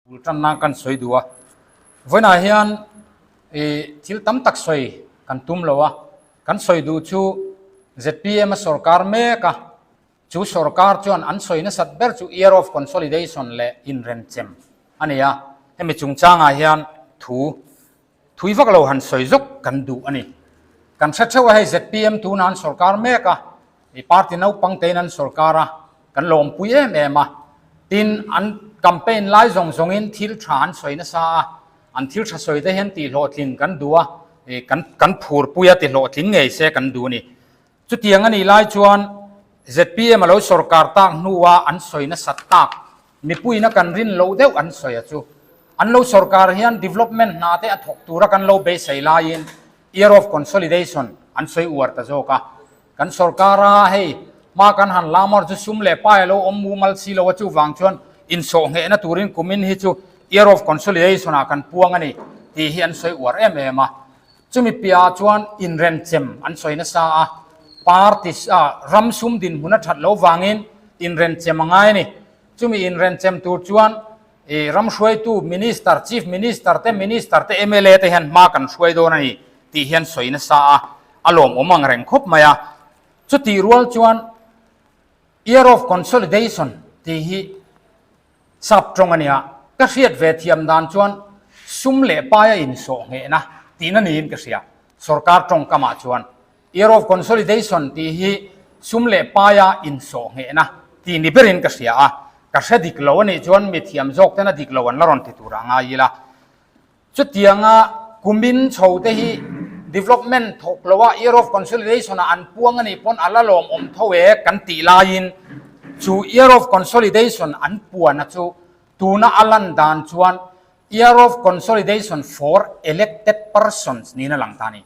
Bul tan nan kan sawi duh a, vawiinah hian ih thil tam tak sawi kan tum lo a, kan sawi duh chu zpm a sawrkar mek a, chu sawrkar chuan an sawi nasat ber chu year of consolidation leh inrenchem a ni a, hemi chungchangah hian thu Thui vak lo han sawi zawk kan duh a ni. Kan hre theuh a hei zpm tuna an sawrkar mek a, i party naupang tein an sawrkar a, kan lawmpui em em a. Tin, an campaign lai zawng zawngin thil tha an sawi nasa a, an thil tha sawi te hian tihhlawhtling kan duh a, i kan kan phurpui a tihlawhtling ngei se kan duh a ni. Chutiang a nih lai chuan zpm a lo sawrkar tak hnua an sawi nasat tak, mipuiin a kan rin loh deuh an sawi a chu. An lo sawrkar hian development hna te a thawk tura kan lo beisei laiin year of consolidation an sawi uar ta zawk a. Kan sawrkar a hei hma kan han lam awr chu sum leh pai a lo awm mumal si lo a chuvang chuan insawhnghehna turin kumin hi chu year of consolidation ah kan puang a ni tih hi an sawi uar em em a. Chumi piahah chuan inrenchem an sawi nasa a, party ram sum dinhmun a that loh vangin inrenchem a ngai a ni. Chumi inrenchem tur chuan ram hruaitu Minister, Chief Minister te, Minister te, mla te hian hma kan hruai dawn a ni tih hian sawi nasa a, a lawmawm ang reng khawp mai a. Chutih rual chuan Year of Consolidation tih hi Sap tawng a nia, ka hriat ve thiam dan chuan sum leh pai a insawh nghehna tihna niin ka hria. Sorkar tawngkamah chuan Year of Consolidation tih hi sum leh paia insawh nghehna tih ni berin ka hria a, ka hre dik lo a nih chuan mi thiam zawk ten a dik lo an la rawn ti tur a ngai ila. Chutianga kumin chho te hi development thawk lo a year of consolidation ah an puang a nih pawn a la lawmawm tho e kan tih laiin chu year of consolidation an puana chu tuna a lan dan chuan year of consolidation for elected persons niin a lang ta a ni.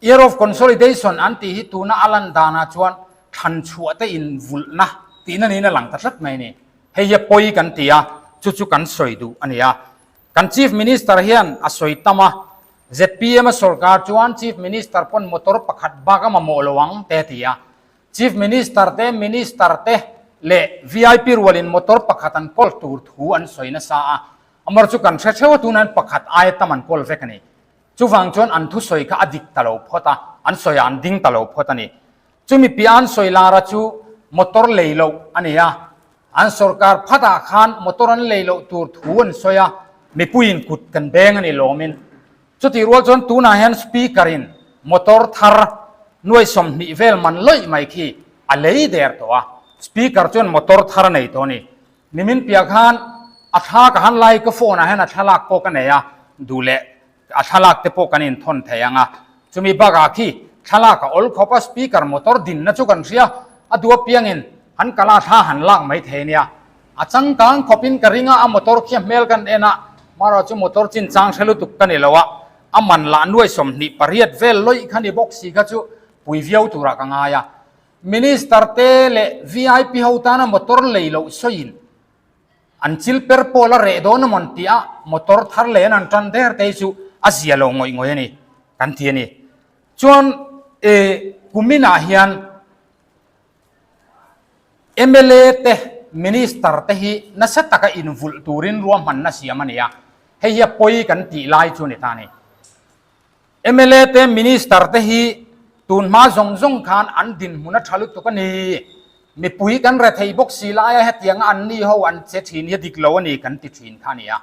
Year of consolidation an tih hi tuna a lan danah chuan thlan chhuah te in vulhna tihna niin a lang ta tlat mai a ni. Hei hi a pawi kan ti a, chu chu kan sawi duh a ni a. Kan Chief Minister hian a sawi tam a, zpm a sawrkar chuan Chief Minister pawn motor pakhat bak a mamawh lo ang te a ti a. Chief Minister te, Minister te leh vip rualin motor pakhat an kawl tur thu an sawi nasa a, amawr chu kan hre theuh a tunah hian pakhat aia tam an kawl vek a ni. Chuvang chuan an thusawi kha a dik ta lo phawt a, an sawiah an ding ta lo phawt a ni. Chumi piah an sawi lara chu motor lei loh a ni a, an sorkar phatah khan motor an lei loh tur thu an sawi a, mipuiin kut kan beng a ni lawmin. Chutih rual chuan tunah hian Speaker in motor thar nuai 20 vel man lawih mai khi a lei der tawh a, Speaker chuan motor thar a nei tawh a ni. Nimin piah khan a thla ka han lai ka phone ah hian a thlalak pawh ka nei a, duh leh a thlalak te pawh kan inthawn thei ang a, chumi bakah khi thlalak a awl khawp a, speaker motor dinna chu kan hria, a duh apiangin han kal a thla han lak mai thei nia, a changkang khawpin ka ring a, a motor khi a hmel kan en a, marawh chu motor chinchang hre lutuk ka ni lo a, a man lah nuai 28 vel lawih kha ni bawk si kha chu pui viau turah ka ngai a. Minister te leh vip ho tana motor lei loh sawiin an chil per pawl a reh dawn amawn tih a motor thar leh an an tan der te hi chu a zia lo ngawih ngawih a ni kan ti a ni. Chuan e kumin ah hian mla te minister te hi nasa taka invulh turin ruahmanna siam a ni a, hei hi a pawi kan tih lai chu a ni ta a ni. Mla te Minister te hi tun hma zawng zawng khan an dinhmun a tha lutuk a ni. Mipui kan re thei bawk si laia hetianga an ni ho an che thin hi a dik lo a ni kan ti thin kha a ni a.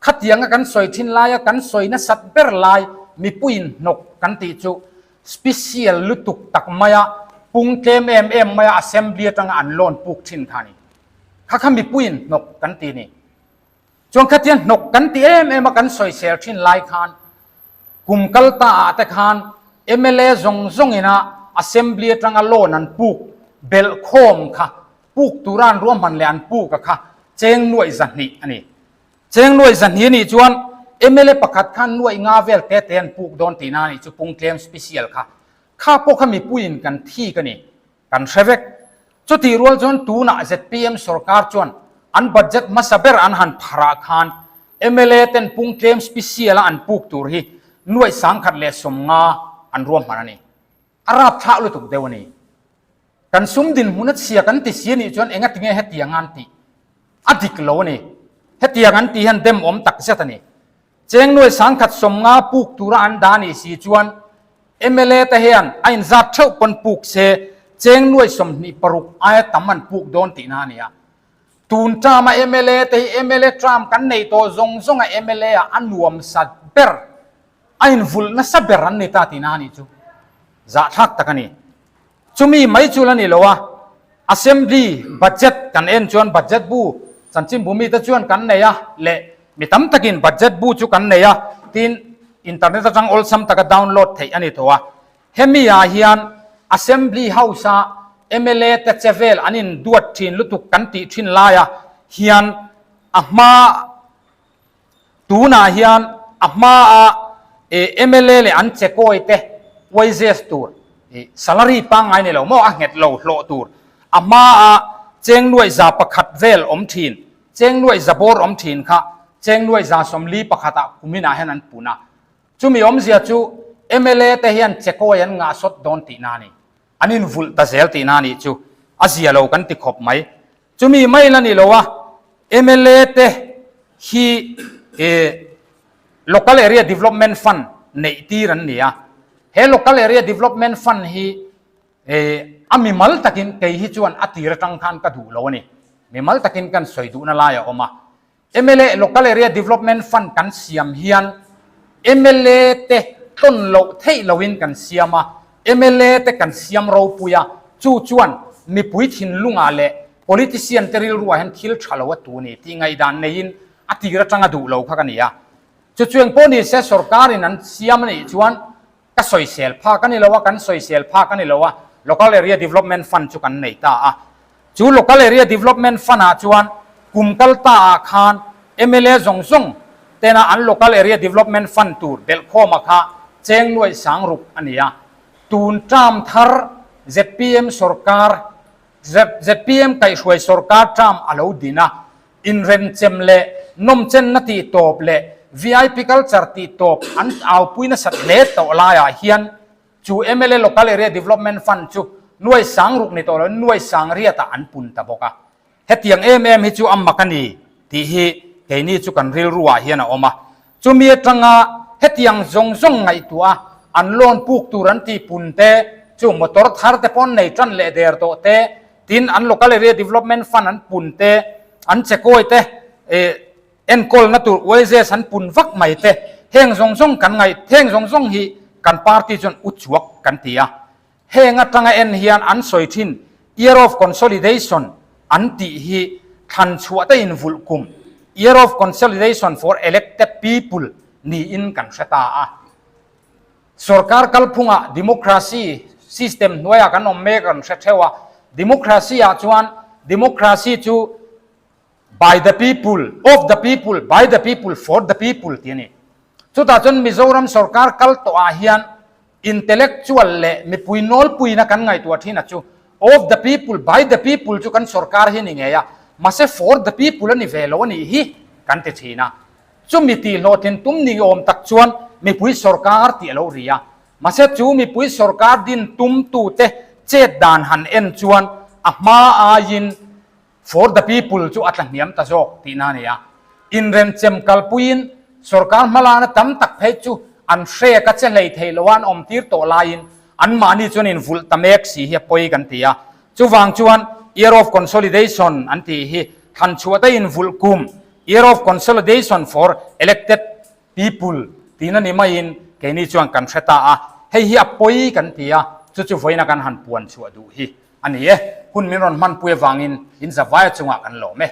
Khatianga kan sawi thin laia kan sawi nasat ber lai mipuiin hnawk kan tih chu special lutuk tak maia pung tlem em em maia assembly atanga an loan puk thin kha a ni. Kha kha mipuiin hnawk kan ti a ni. Chuan khatia hnawk kan ti em em a kan sawisel thin lai khan kum kal ta ah te khan mla zawng zawng ina assembly atanga loan an puk belh khawm kha puk tura an ruahman leh an puk a kha cheng nuaih 200 a ni. Cheng nuaih 200 a nih chuan mla pakhat khan nuaih nga vel te te an puk dawn tihna a nih chu pung tlem special kha. Kha pawh kha mipuiin kan thik a ni. Kan hre vek. Chutih rual chuan tunah zpm sorkar chuan an budget hmasa ber an han pharah khan mla ten pung tlem special a an puk tur hi nuaih 150 an ruahman a ni. A rapthlah lutuk deuh a ni. Kan sum dinhmun a chhia kan ti si a nih chuan enga tinge hetiang an tih a dik lo a ni. Hetiang an tih hian dem awm tak zet a ni. Cheng nuai sangkhat 50 puk tura an dah nih si chuan mla te hian a inzat theuh pawn puk se cheng nuai 26 aia tam an puk dawn tihna a ni a. Tun term a mla te hi mla term kan nei tawh zawng zawng a mla ah a nuam sa ber, a invulh nasa ber an ni ta tihna a nih chu. Zahthlak tak a ni. Chumi mai chu la ni lo a, Assembly budget kan en chuan budget bu chanchinbu mite chuan kan nei a leh mi tam takin budget bu chu kan nei a, tin internet atang awlsam taka download theih a ni tawh a. Hemi ah hian Assembly House a mla te che vel an induat thin lutuk kan tih thin laia hian a hma Tunah hian a hmaa mla leh an chekawi te wages tur salary pangngai ni lo maw a nghet lo hlawh tur a hmaa cheng nuaih 100 vel awm thin, cheng nuaih za bawr awm thin kha cheng nuaih 41 ah kuminah hian an pun a. Chumi awmzia chu mla te hian chekawi an ngah sawt dawn tihna a ni. An invulh ta zel tihna a nih chu a zia lo kan ti khawp mai. Chumi mai la ni lo a, mla te hi Local Area Development Fund neih tir an ni a. He Local Area Development Fund hi a mimal takin kei hi chuan a tir atang khan ka duh lo a ni. Mimal takin kan sawi duhna lai a awm a. Mla Local Area Development Fund kan siam hian mla te tlawn loh theih loin kan siam a, mla te kan siam ropui a, chu chuan mipui thinlungah leh politician te rilruah hian thil tha lo a tu ni tih ngaihdan neiin a tir atanga duh lo kha ka ni a. Chu chuan pawh ni se sorkarin an siam a nih chuan Ka sawisel phak a ni lo a, kan sawisel phak a ni lo a, Local Area Development Fund chu kan nei ta a. Chu Local Area Development Fund ah chuan kum kal ta ah khan mla zawng zawng tena an Local Area Development Fund tur belhkhawma kha cheng nuaih 6000 a ni a. Tun term thar zpm sorkar, zpm kaihhruai sorkar term a lo din a, Inremchem leh nawmchenna tih tawp leh VIP culture tih tawp an aupui nasat hle tawh laiah hian chu mla Local Area Development Fund chu nuai 6000 ni tawh loin nuai 800 ah an pun ta bawk a. Hetiang em em hi chu a mak a ni tih hi keini chu kan rilru ah hian a awm a. Chumi atanga hetiang zawng zawng ngaihtuah a an loan puk tur an tih pun te chu motor thar te pawh an nei tan leh der tawh te, Tin, an Local Area Development Fund an pun te, an chekawi te, eh, enkawlna tur wages an pun vak mai te, heng zawng zawng kan ngaih, heng zawng zawng hi kan party chuan u chuak kan ti a. Heng atanga en hian an sawi thin Year of Consolidation an tih hi thlan chhuah te invulh kum, Year of Consolidation for Elected People niin kan hre ta a. Sorkar kalphungah democracy system hnuaiah kan awm mek kan hre theuh a, democracy ah chuan democracy chu by the people, of the people, by the people, for the people tih a ni. Chutah chuan Mizoram sorkar kal tawh ah hian intellectual leh mipui nawlpuina kan ngaihtuah thin a chu of the people, by the people chu kan sorkar hi a ni ngei a, mahse for the people a ni ve lo a nih hi kan ti thin a. Chumi tih hlawhtlin tum ni awm tak chuan mipui sorkar tih a lo ri a. Mahse chu mipui sorkar din tumtute chet dan han en chuan a hma aiin for the people chu a tla hniam ta zawk tihna a ni a. Inremchem kalpuiin sorkar hmalakna tam tak phei chu an hrek a che hlei thei lo a an awm tir tawh laiin anmahni chuan invulh ta mek si hi a pawi kan ti a. Chuvang chuan Year of Consolidation an tih hi thlan chhuah te invulh kum Year of Consolidation for Elected People tihna ni maiin keini chuan kan hre ta a, hei hi a pawi kan ti a, chu chu vawiina kan han puan chhuah duh hi a ni e. Hun min rawn hmanpui avangin in zavaia chungah kan lawm e.